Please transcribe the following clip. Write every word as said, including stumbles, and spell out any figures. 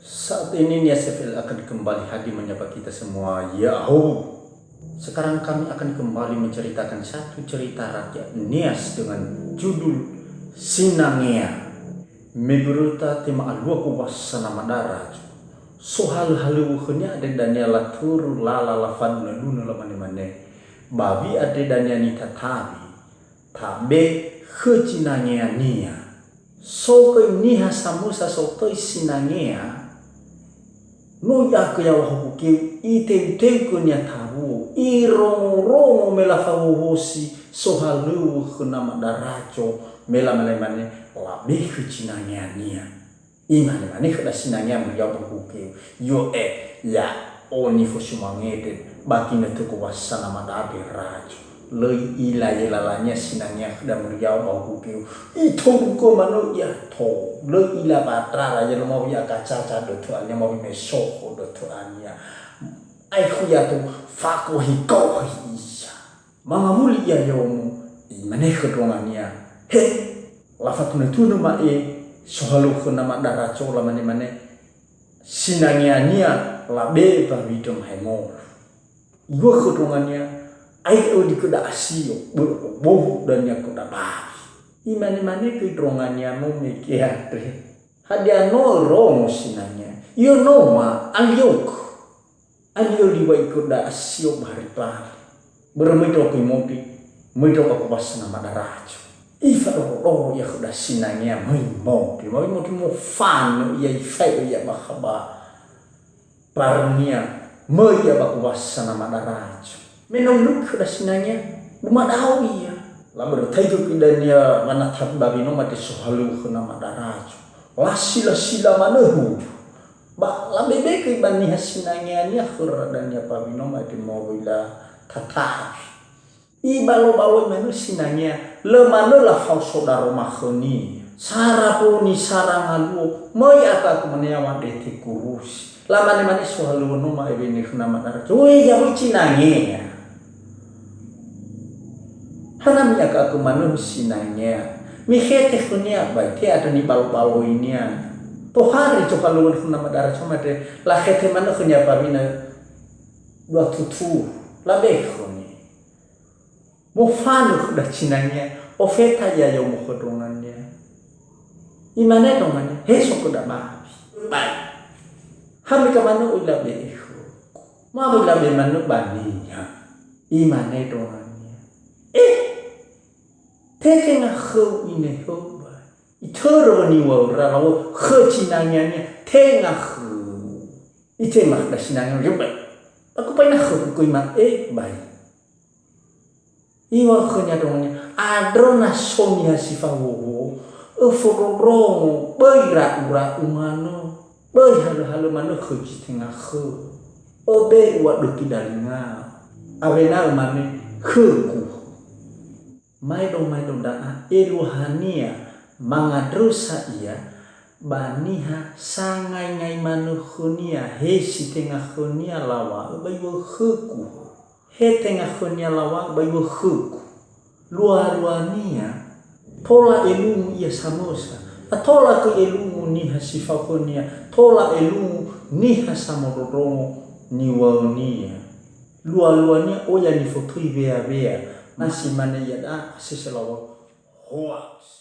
Saat ini Nias F L akan kembali hadir menyapa kita semua. Yahoo! Sekarang kami akan kembali menceritakan satu cerita rakyat Nias dengan judul Sinangea. Me berita tema alua kuwasa na madara. Sohalö-halöŵö khönia andre dania laturu lala lafadunö-dunö lamane-mane, bawi andre dania nitatawi, tabe khö zinangeania. So göi niha samösa sotöi sinangea, no i'agö yaŵa huku keu, iteu-teu gönia tawuo, irongo-rongo me lafawowosi sohalöŵö khö nama darazo, me lamane-mane, labe khö zinangeania. Imane-mane khöda sinangea muriaŵa ba huku keu, yo'e, ya'o nifosumange'de ba ginötö kuwasa na madara razo. Lö i'ila ye lalania sinangea khöda muriaŵa ba huku keu. Itorugo manö ia to. Lö i'ila batrara ya lö maŵi akacaca dötö ania maŵi mesoho dötö ania. Aekhu ia to fakohi-kohi ia. Mangawuli ia yomo, imane khö ndrongania, "He, lafatunö-tunö ma'e sohalöŵö khö nama darazo lamane-mane, sinangeania labe ba widö mahemolu." Iŵa'ö khö ndrongania, "Ae'ö di göda asio, börö bohu dania göda bawi." Imane-mane göi ndrongania no mege andre, "Hadia no örongo sinangea? Ionoma, aliogö. Alio liŵa'ö göda asio ba hari bali. Börö möi ndrö göi modi, möi ndrö ba kuwasa na madara razo." Ifadoro-doro ia khöda sinangea möi modi. Möi modi mofanö ia ifae'ö ia bakha ba barönia, möi ia ba kuwasa na madara razo. Me no irugi khöda sinangea, dumadao ia. Labörötaigö göi dania wanatabi bawi no made sohalöŵö khö nama darazo. Lasila-sila manö hulu. Ba labebe göi ba niha sinangeania khöra dania bawi no made mowila tatawi. Ibalo-baloi manö sinangea, lö manö lafao so daroma khönia. Sara boni, sara ngaluo, möi ata'u mane yaŵa ndrete kurusi. Lamane-mane sohalöŵö no ma'e wene khö nama dara. Oi, ya'o zinangea. Hana mi'akha-akha manö sinangea. Mikhete khönia bai, te andrö nibalo-baloinia. Tohare zohalöŵö khö nama dara, coma te lakhete manö khönia bawina dua tutu. Labe khönia. Mofanö khöda zinangea, ofeta ia yomo khö ndrongania. Imane ndrongania, "He so göda bawi. Bai. Hami ka manö oi labe'e khögu. Ma oi labe manö ba niha." Imane ndrongania, "Eh, te tenga khöu ine hö bai." Itörö niŵa'öra laŵa'ö khö zinangeania, "Tenga khöu." Itema khöda sinangea, "Yobai. Aku bai na khögu göi ma'e bai." Iŵa'ö khönia ndrongania, "Andrö na so niha si fawowo, öfondrondrongo, böi ra'u-ra'u manö, böi halö-halö manö khö zi tenga khöu. Öbe'u andrö gidalinga, awena ömane khögu." Maedo-maedo da'a, eluahania mangandrösa ia ba niha sangaingai manö khönia, he si tenga khönia laŵa'ö ba iŵa'ö khögu. He tenga khönia laŵa'ö ba iŵa'ö khögu. Lua-luania, tola elungu ia samösa, a tola göi elungu niha si fao khönia, tola elungu niha samondrondrongo niŵa'önia. Lua-luania oya nifotöi wea-wea, na si mane ia da'a asese laŵa'ö, hoax.